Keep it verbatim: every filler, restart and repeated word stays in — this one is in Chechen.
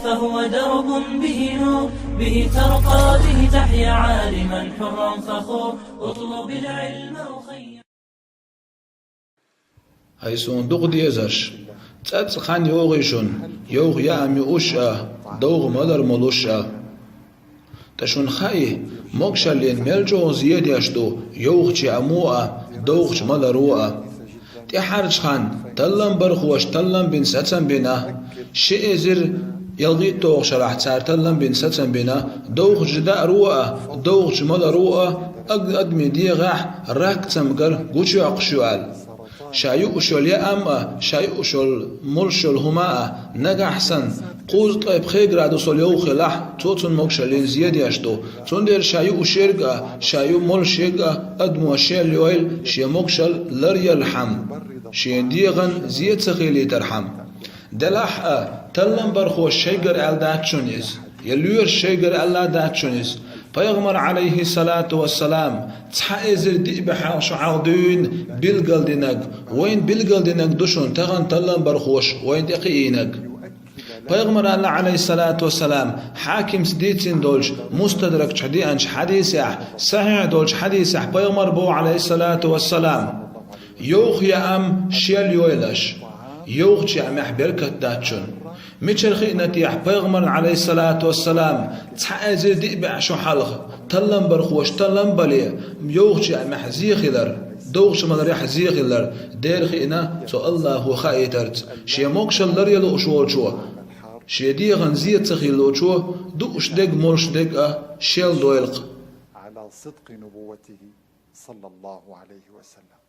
فهو درب به نور، به ترقى، به تحيا عالما حرا فخور. اطلب العلم أخي. ХӀай суна дукха дезарш, цӀацӀа хан йогӀий шуна, йовха яа ма юуш а, довха малар ма луш а. ТӀаккха шуна хаий, могашаллин мел чӀогӀа зе деш ду йовхачу яамо а, довхачу маларо а. ТӀаьхьарчу ханна таллам бархоша таллам бина сацам бина, ши эзар ялхитталгӀачу шарахь цара таллам бина сацам бина, довхачу дааро а, довхачу маларо а аг-, адамийн дегӀехь рак цамгар гучуйоккхуш ю аьлла. Ша юуш йолу яам а, ша юуш йолу, молуш йолу хӀума а, нагахь санна, кхузткъе пхи градусал йовха хилахь, цо цунна могашаллин зе деш ду. Цундела ша юуш ерг а, ша ю молуш ерг а, адамо шел йойла шен могашалла ларъялархьама, шен дегӀан зе ца хилийтархьама. Делахь а, таллам бархоша шайгара аьлла дац шуна иза, я лоьраша шайгара аьлла дац шуна иза. Пайхамар, Ӏалайхиссалату вассалам, цхьа эзар диъ бӀе шо хьалха дуьйна билгалдинарг, вайна билгалдинарг ду шуна тахана таллам бархоша вайна тӀекхиийнарг. Пайхамар аьлла, Ӏалайхиссалату вассалам, Хьакимца дийцина долчу Мустадрак чохь деанчу хьадисехь, сахьихь долчу хьадисехь пайхамар боху, Ӏалайхиссалату вассалам: «Йовха яам шел йойла аша, йовхачу яамехь беркат дац шуна». Мичара хиъна техьа пайхамарна, Ӏалайхиссалату вассалам, цхьа эзар диъ бӀе шо хьалха таллам бархоша таллам бале, йовхачу яамехь зе хилар, довхачу маларехь зе хилар? Дера хиъна цу Аллахо хаийтарца, шен могашалла ларъян лууш волчо, шен дегӀан зе ца хилла волчо дууш дерг, молуш дерг а шел дойла-кх. على صدق نبوته صلى الله عليه وسلم.